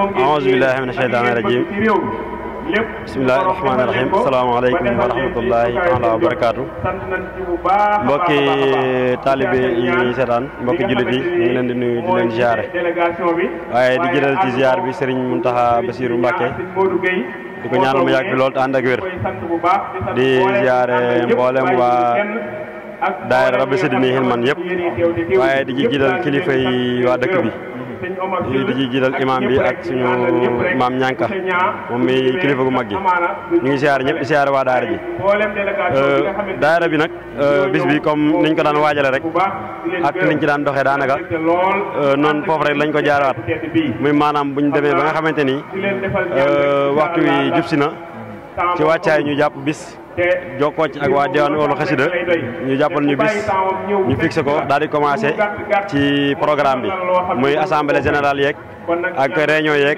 أعوذ بالله من الشيطان الرجيم بسم الله الرحمن الرحيم السلام عليكم ورحمة الله تعالى وبركاته mbokki taalibe yi seetaan mbokki jullit yi ñu ngi leen di nuyu di leen ziare waaye di jëlal ci ziar bi Serigne Mountakha Bassirou Mbacké di ko ñaanal mu yàgg fi lool te ànd ak wér di ziare mboolem waa daayira Rabbi Sidini Hilman yëpp waaye di ci jëlal kilifa yi waa dëkk bi di ci jiital imam bi ak suñu maam ñànka moom mi kilifa gu mag gi ñu ngi siyaare ñëpp di siyaare waa daara ji daara bi nag bis bi comme niñ ko daan waajale rek ak liñ ci daan doxee daanaka noonu foofu rek lañ ko jaarawaat muy maanaam buñ demee ba nga xamante ni waxtu wi jub si na ci wàccaay ñu jàpp bis jokkoo ci ak waa diwaan wala xasida ñu jàppal ñu bis ñu fixé ko daal di commencé ci programme bi muy assemblée générale yeeg ak réunion yeeg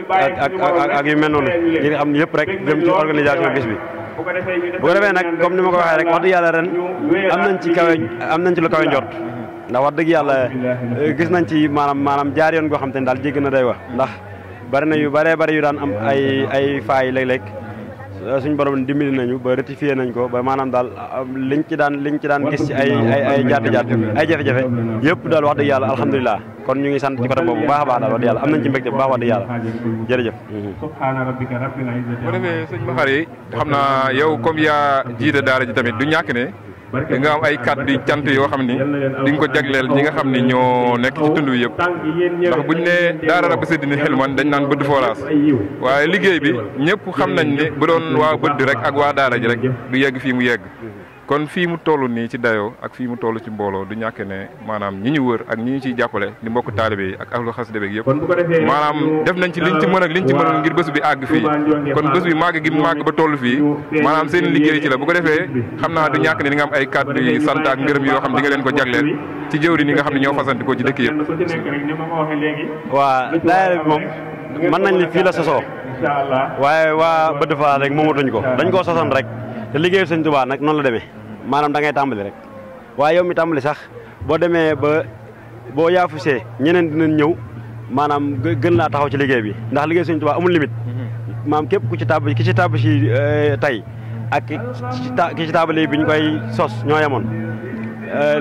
ak yu mel noonu yi nga xam ne yëpp rek jëm ci organisation bis bi. bu ko defee nag comme ni ma ko waxee rek wax dëgg yàlla ren am nañ ci lu kawe njort ndax wax dëgg yàlla gis nañ ci maanaam jaar yoon goo xam te ne daal jégg na day wax ndax bari na yu bëree bëri yu daan am ay faay léeg-léeg suñ borom dimbali nañu ba rectifié nañ ko ba maanaam daal liñ ci daan gis ci ay jadd ay jafe-jafe yëpp daal wax dëgg yàlla alhamdulilah kon ñu ngi sant ci côté boobu bu baax a baax daal wax dëgg yàlla am nañ ci mbégte bu baax wax dëgg yàlla jërëjëf. bu defee sëñ Maxar yi xam naa yow comme yaa jiite daara ji tamit du ñàkk ne di nga am ay kàddu cant yoo xam ni di nga ko jagleel ñi nga xam ni ñoo nekk ci tund wi yëpp ndax buñ ne daara Rabbi Sidini Hilman dañ naan bëdd foolaas waaye liggéey bi ñëpp xam nañ ne bu doon waa bëdd rek ak waa daara ji rek du yegg fii mu yegg kon fii mu toll nii ci dayoo ak fii mu toll ci mbooloo du ñàkk ne maanaam ñi ñu wër ak ñi ñu ciy jàppale di mbokk taalibe yi ak ahlu xasida beeg yëpp maanaam def nañ ci liñ ci mën ak liñ ci mënoon ngir bés bi àgg fii kon bés bi màgg gi màgg ba toll fii maanaam seen liggéey ci la bu ko defee xam naa du ñàkk ne di nga am ay kàddu yi sant ak ngërëm yoo xam di nga leen ko jagleel ci jëwri ni nga xam ne ñoo fasantikoo ci dëkk yëpp. waa daayira bi moom mën nañ li fii la sosoo waaye waa bëdd fa rek moomatuñ ko dañ koo sosoon rek te liggéeyu Sëñ Tuubaa nag noonu la demee maanaam da ngay tàmbali rek waaye yow mi tàmbali sax boo demee ba boo yaafusee ñeneen dinañ ñëw maanaam gën laa taxaw ci liggéey bi ndax liggéey Sëñ Tuubaa amul limite maanaam képp ki ci tàbb si tey ak ki ci tàmbali bi ñu koy sos ñoo yemoon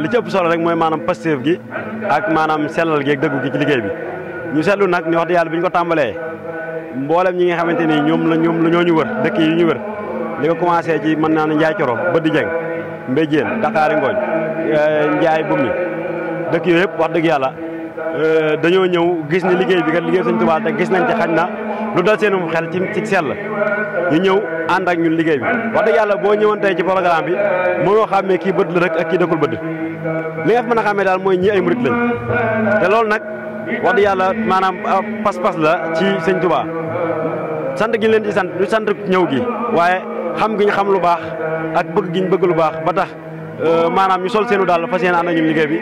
li ci ëpp solo rek mooy maanaam pasteef gi ak maanaam sellal gi ak dëggu gi ci liggéey bi ñu seetlu nag ñu wax di yàlla bi ñu ko tàmbalee mboolem ñi nga xamante ni ñoom la ñoo ñu wër dëkk yi ñu wër li ko commencé ci mën naa ne Njaay Coro Bëdd Jeng Mbéjéen Dakar Ngooñ Njaay Bumi dëkk yooyu yëpp wax dëgg yàlla dañoo ñëw gis ni liggéey bi kat liggéey Sëñ Tuubaa te gis nañ ci xañ na lu dal seenum xel ci sell ñu ñëw ànd ak ñun liggéey bi wax dëgg yàlla boo ñëwoon tey ci programme bi mënoo xàmmee kii bëdd la rek ak kii dëkkul bëdd li nga fi mën a xàmmee daal mooy ñii ay murit lañ te loolu nag wax dëgg yàlla maanaam pas-pas la ci Sëñ Tuubaa sant gi leen di sant du sant ñëw gi waaye xam gi ñu xam lu baax ak bëgg gi ñu bëgg lu baax ba tax maanaam ñu sol seenu daal fas yéene ànd ak ñun liggéey bi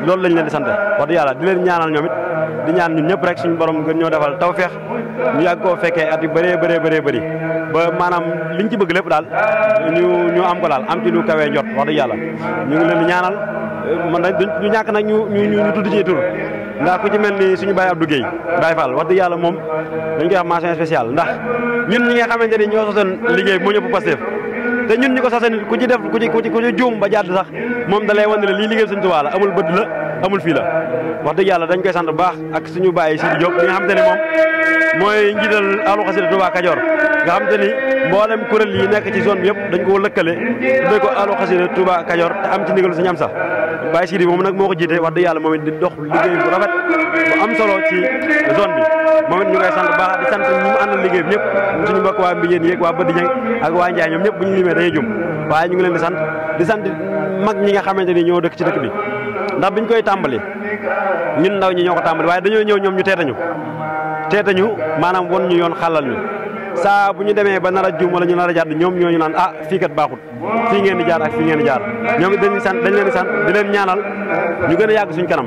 loolu lañ leen di sant wax dëgg yàlla di leen ñaanal ñoom it di ñaan ñun ñëpp rek suñu borom gën ñoo defal tawfeex ñu yàgg koo fekkee at yu bëree bëri ba maanaam liñ ci bëgg lépp daal ñu am ko daal am ci lu kawee njot wax dëgg yàlla ñu ngi leen di ñaanal man nag du ñàkk nag ñu tudd ci tur ndax ku ci mel ni suñu Baye Abdou Guèye Baye Fall wax dëgg yàlla moom dañ koy wax mention spéciale ndax ñun ñi nga xamante ni ñoo sosoon liggéey moo ñëpp Pastef te ñun ñi ko sosoon ku ci def ku ci juum ba jàdd sax moom da lay wan ne la lii liggéey Sëñ Tuubaa la amul bëdd la amul fii la wax dëgg yàlla dañ koy sant bu baax ak suñu Baye Sidi Diop ñi nga xamante ne moom mooy njiital ahlu xasida Touba Kajoor nga xamante ni mboolem kuréel yi nekk ci zone bi yëpp dañ ko lëkkale tuddee ko ahlu xasida Touba Kajoor te am ci ndigal suñu am sax Baye Sidi moom nag moo ko jiite wax dëgg yàlla moom it di dox liggéey bu rafet bu am solo ci zone bi moom it ñu koy sant baax di sant ñu mu àndal liggéey bi ñëpp suñu mbokk waa Mbijeen yeeg waa Bëdd Jeng ak waa Njaay ñoom ñëpp bu ñu limee dañuy jum waaye ñu ngi leen di sant mag ñi nga xamante ni ñoo dëkk ci dëkk bi ndax biñ koy tàmbali ñun ndaw ñi ñoo ko tàmbali waaye dañoo ñëw ñoom ñu teetañu maanaam won ñu yoon xàllal ñu saa bu ñu demee ba nar a juum wala ñu nar a jàdd ñoom ñooñu naan fii kat baaxut fii ngeen di jaar ak fii ngeen di jaar ñoom it dañ leen di sant di leen ñaanal ñu gën a yàgg suñ kanam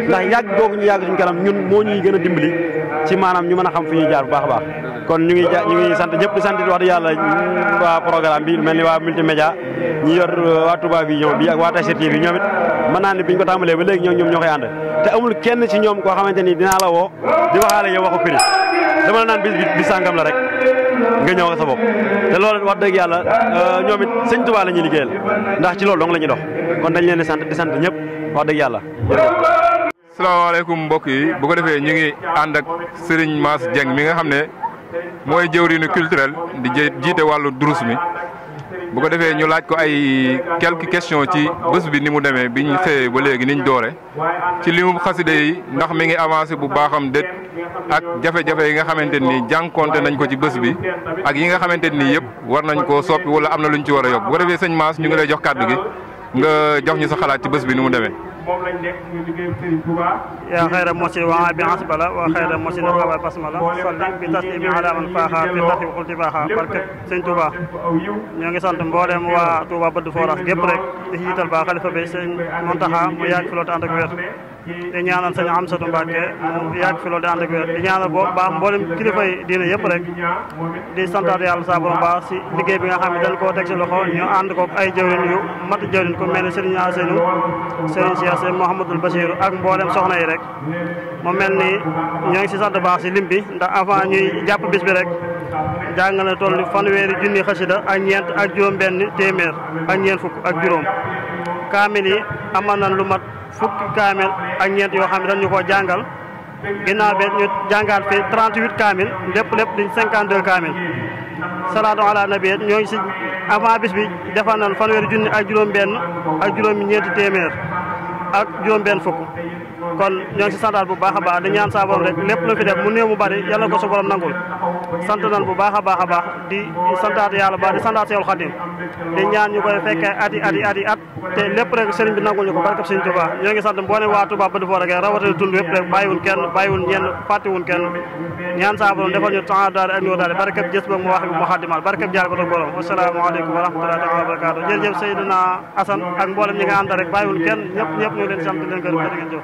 ndax yàgg googu ñu yàgg suñ kanam ñun moo ñuy gën a dimbali ci maanaam ñu mën a xam fi ñuy jaar bu baax a baax kon ñu ngi sant ñëpp di sant wax dëgg yàlla waa programme bi mel ni waa multimédia ñi yor waa Touba Vision bi ak waa Tafsir TV ñoom it mën naa ne biñ ko tàmbalee ba léegi ñoom ñoo koy ànd te amul kenn ci ñoom koo xamante ni dinaa la woo di waxaale yow waxu prix dama la naan bis sàngam la rek nga ñëw sa bopp te loolu wax dëgg yàlla ñoom it sëñ Tuubaa la ñuy liggéeyal ndax ci loolu dong la ñuy dox kon dañ leen di sant ñëpp wax dëgg yàlla. salaamaaleykum mbokk yi bu ko defee ñu ngi ànd ak Serigne Mass Dieng mi nga xam ne mooy jëwriñu culturel di jiite wàllu durus mi bu ko defee ñu laaj ko ay quelques questions ci bés bi ni mu demee biñ xëyee ba léegi niñ doore ci limu xaside yi ndax mi ngi avancé bu baaxam déet ak jafe-jafe yi nga xamante ni jànkonte nañ ko ci bés bi ak yi nga xamante ni yëpp war nañ koo soppi wala am na luñ ci war a yokk bu ko defee sëñ Mass ñu ngi lay jox kàddu gi nga jox ñu sa xalaat ci bés bi ni mu demee. يا خير موسي وعابي عصبلا وخير موسي نقابل بسملا صلي بتسليم على من فاخا في تخي وقلت فاخا barke Sëñ Touba ñoo ngi sant mboolem waa Touba Bëdd Forage gépp rek di jiital ba xalifa bi Sëñ Mountakha mu yàgg fi loolu ànd ak wér di ñaanal Sëñ Amsatou Mbacke mu yàgg fi loolu ànd ak wér di ñaanal baax mboolem kilifa yi diine yëpp rek di santaat yàlla saa borom baax si liggéey bi nga xam ne dañ koo teg si loxo ñu ànd ko ay jëwriñ yu mat jëwriñ ku mel ne Serigne Asseynou Serigne Cheikh Sëñ Mouhamadoul Bachir ak mboolem soxna yi rek mu mel ni ñoo ngi si sant baax si lim bi ndax avant ñuy jàpp bis bi rek jàng na toll ni fanweeri junni xasida ak ñeent ak juróom benn téeméer ak ñeent fukk ak juróom kaamil yi amal nañ lu mat fukki kaamil ak ñeent yoo xam ne dañu koo jàngal ginnaaw bi ñu jàngaat fi 38 kaamil lépp di 52 kaamil salaatu ala nabi ñoo ngi si avant bis bi defal nañ fanweeri junni ak juróom benn ak juróomi ñeenti téeméer ak juróom benn fukk kon ñoo ngi si santaat bu baax a baax di ñaan saa borom rek lépp lu fi def mu néew mu bari yàlla ko su borom nangul sant nañ bu baax a baax di santaat yàlla baax di santaat Seexul Xadim di ñaan ñu koy fekkee ati at te lépp rek sëriñ bi nangul ñu ko barkab Sëriñ Touba ñoo ngi sant mboolem waa Touba Bëdd Forage rawatina tund yëpp rek bàyyiwul kenn bàyyiwul ñenn fàttiwul kenn ñaan saa borom defal ñu temps daal ak ñoo daal barkab jës ba mu wax bi mu xaddimal barkab jaar ko toog borom wasalaamaaleykum wa rahmatullahi taala wa barakaatu jërëjëf Seydina Assane ak mboolem ñi nga ànd rek bàyyiwul kenn ñëpp ñu leen sant leen gërëm jërë ngeen jëf